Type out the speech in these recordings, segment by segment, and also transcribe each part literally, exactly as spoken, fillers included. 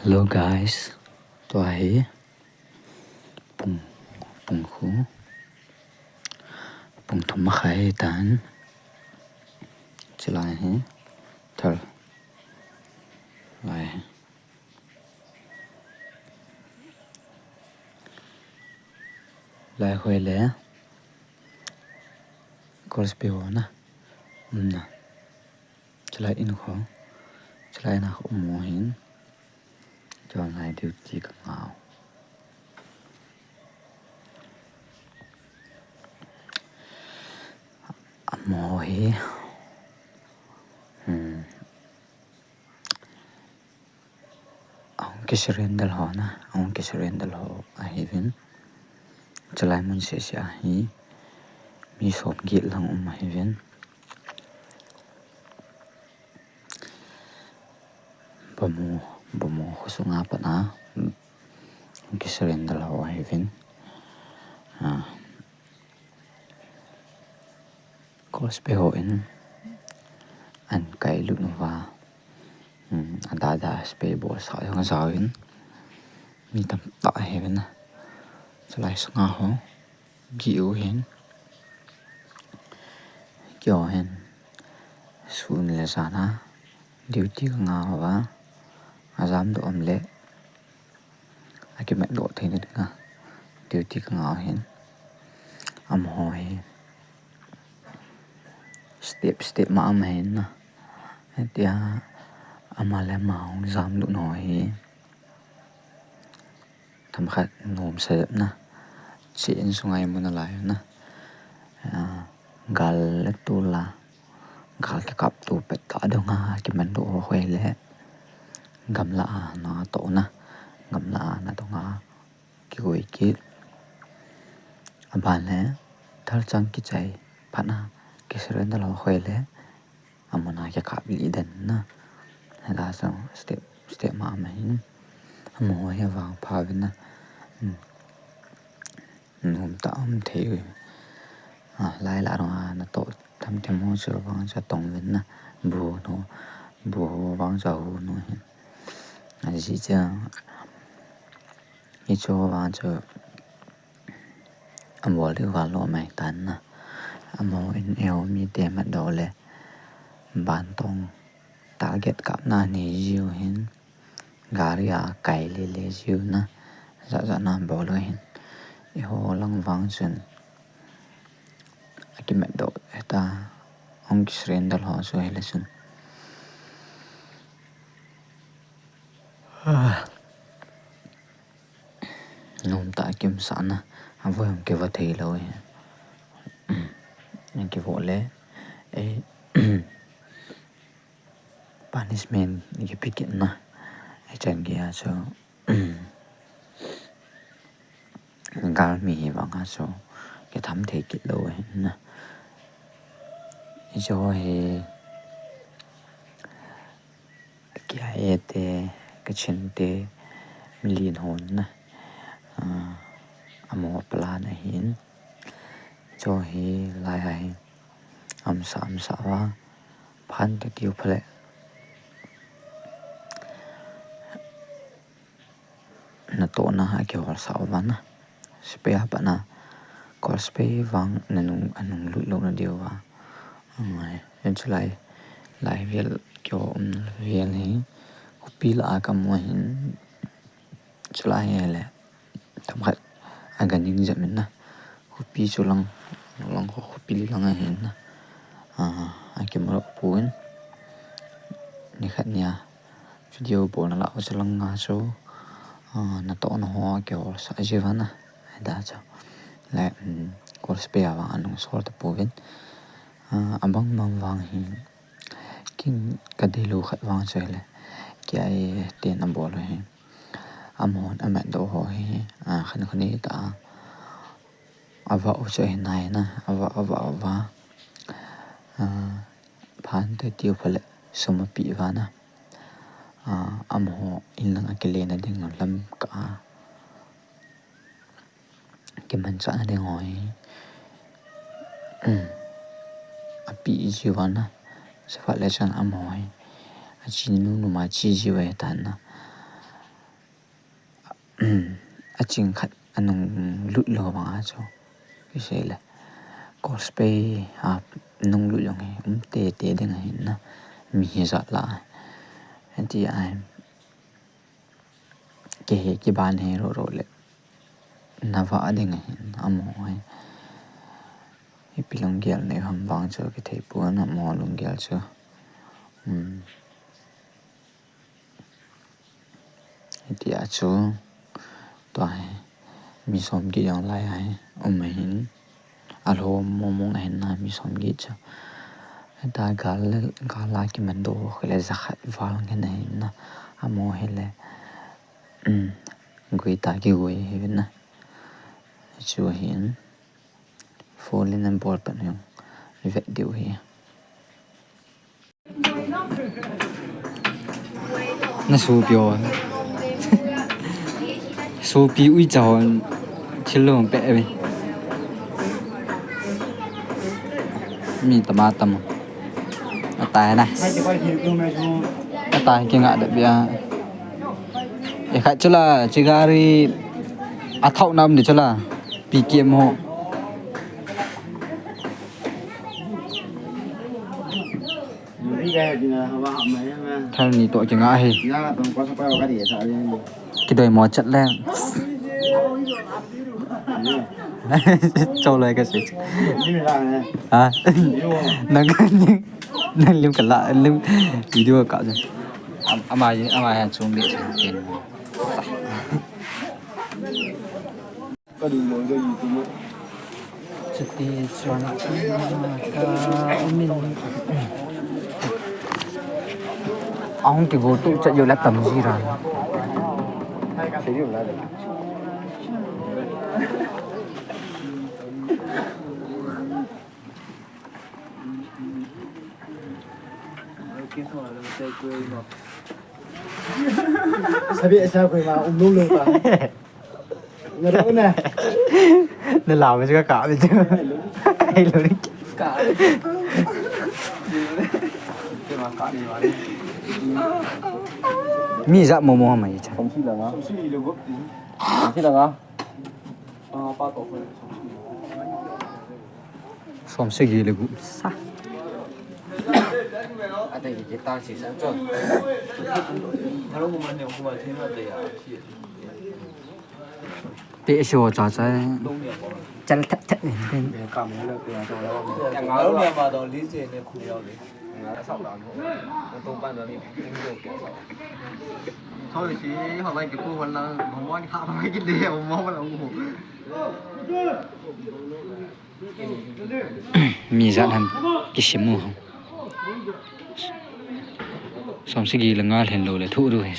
Hello guys, tua hi pung, pung khu, pung thum makhai tan, chilai hi thal lai hi. Lai hoi le, Coral Spey ho na, um na. Chilai in khu, chilai na khu um mo hin. Chilai duty ka ngau. Amaho hi, hmm, ahung ki surrender ho na, ahung ki surrender ho ahiuvin. Chilai mun sese a hi mi som get lang um ahiuvin. Bamo, Bamo khosunga pat a, hmm, ki surrender ho ahiuvin. Ah. Coral Spey hon ahin kailut uva, hmm, adada spey bolsa jong ajaovin, mi tamtah ahiuvin a. Chulai sunga ho gih u hin, keiho hin sun le jan a duty ka ngau uva, ajam doh um le akimat doh theina dinga duty ka ngau hin. Amaho hi step step ma ama hin na. Hitia ama le ama hung jamlut nau hi themkhat nomsa jep na. Cheh in sunga imu nalai na. Ah, gal le tol a, gal kikapto pettah dunga kiman doh ho hoi le, gamla a natoh na, gamla a natong a kigoi kit. Aban le, thalchang kichai phat a ki surrender ho hoi le, amun a kikap lih den na. Hila jong step, step ma ama hin. Amaho hi avangpha uvin na. Hmm. Nomtah a um thei u. Ah, lai lah a natoh tham them ho chu vang chu atong uvin na. Bu ho, bu ho vang chu ahu u hin. Ajeh chu, hichu vang chu abol diu val lou mai tan na. Amaho in eiho mite matdoh le, bantong target kapna nei jiu hin, gari a kai lele jiu na, jat jat na bol u hin. Eiho lang vang chun akimat doh hita, hung ki surrender ho chu hile chun. Ah. Nomtah a kimsah na, avoi hung kivo thei lou hi. Kivo le, eh, punishment kipe kit na. Hichan gei a chu, galmi hi vang a chu kitham thei kit lou hi na. Hichu hi K I A te, Kachin te, milen hon na, ah, amaho plan ahin. Chu hi lai a hi amsa amsa uva, phan te tiu pha le, natohna a kiholsah uva na. Spey a pat na, Coral Spey vang nanung, anung lut lou na diu va. Angai, hichu lai, lai vel keiho umna vel hi, khopi lah a kamu ahin, chulai hile, themkhat aga ning jep in na. Khopi chu lang, lang kho khopi lang ahin na. Ah, akimu lou pon. Nikhat nia video bolna lah u chu lang a chu, ah, natohna ho kiholsah jiu va na. Hita chu. Le, um, Coral Spey a vang anung sol tapouvin. Ah, abang bang vang hi. Ken kadei lou khat vang chu hile, K I A ten abol u hi. Amahon amat doh ho hi, ah, khan khan ni ta. Avah u chu ahi nai na, avah, avah, avah. Ah, phan te tiu pha le sum apeh uva na. Ah, amaho in lang akile na ding lam kah a kimanchahna ding ho hi, um, apeh jiu va na. Chuphat le chun amaho hi, achi nunung ma chi jiu ahi tan na. aching khat anung lut lou banga chu, kisei le, Cold Spray a nung lut jong hi um tete ding ahin na, mi hijat lah a. Hiti ahin, kihe kiban hi roh roh le, na vah ding ahin, amaho hi. Ipi lunggel nei ham vang chu kithei pon, amaho lunggel chu. Um. Hitia chu, tua hi, mi somget jong lai a hi um ahin, alhom mong mong ahin na, mi somget chu. Hitia gal le, gal a kimandoh ho le jakhat val ngen ahin na, amaho hi le, um, guita kigui hi na. Chu ahin, foul in and ball pen jong vet diu hi. Na sopi o. Sopi uicha hon thil lou pe ve. Mi tama tama. Atai na. Atai kinga da bia. E khat chula, chigari athau nam di chula. P K M ho. Thal ni toh kinga hi. Kidoi mo chat le. Chau lai ka se. Ha? Nang, nang lim ka la, lim video ka. Am-, ama, ama han chung le. Chuti chuan ka umin. Ahung kigo tu chat yo la tam ji ra. Sabi sa ko ma um lo lo ta. Ngaro na. Na la me ka ka me. Ai lo ni. Ka. Mi ja mo mo ma yi cha. Somsi la nga. Somsi lo go. Somsi la nga. Ah, pa to ko. Somsi. Som sagi le gup sa. Ate ki ta si sa cho. Thalo ko man ne ko ma thina te ya si. Te so cha cha. Chal thap thap ne. Ka mo le ko ya to la. Ya nga lo ne ma to li se ne khu ya le. Nga sa la no. To pa no ni. Thôi si ho lai ki pu wan la, mo mo ha ma ki de, mo mo la u. Mi jat han kisim u. Som sagi le nga lhen lou le thu du he.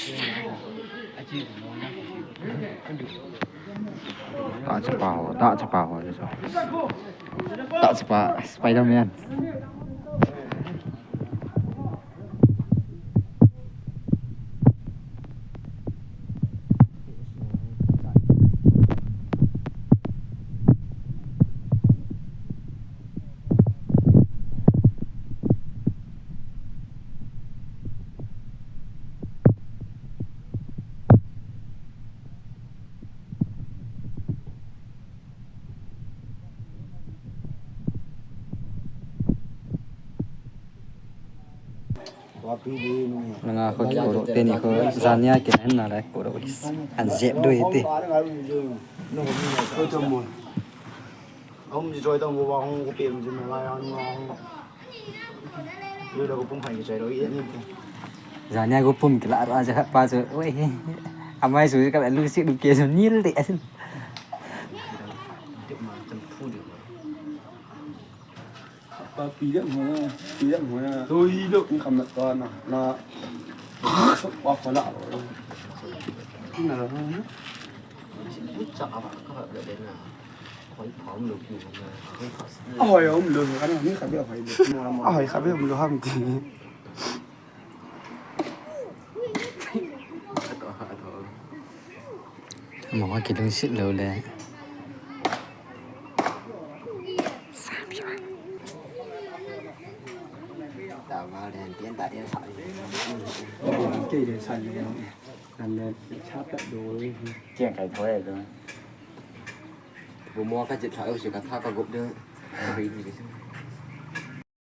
Ta chapa ho, ta chapa ho. Ta chapa Spider-Man. Nanga ko koro teni ko jania ke na le koro is. An jep do ite. Ko to mo. Om ji joy to mo wa hong ko pe mo ji na la ya no. Lo lo ko pum phai ki chai lo i ni. Jania ko pum ki la ra ja pa so. Oi. Amai su ka lu si du ke so nil de asin. Pa pi dam ho na, pi dam ho na. Doi lo. Ni kham na ta na, na. Sok pa pha la. Ni na la. Ni cha a ba ka ba le na. Hoi pa um lo ki na. Hoi pa. A hoi um lo ka na, ni kha be hoi lo. A hoi kha be um lo ham ti. Mo ha ki lungsit lo le. Ta ma le, tian ta tian sa le. Ke le sa le. Ane, chapa do. Cheng kai thoi do. Bu mo ka jit tha u si ka tha ka gup de. Ka bei di.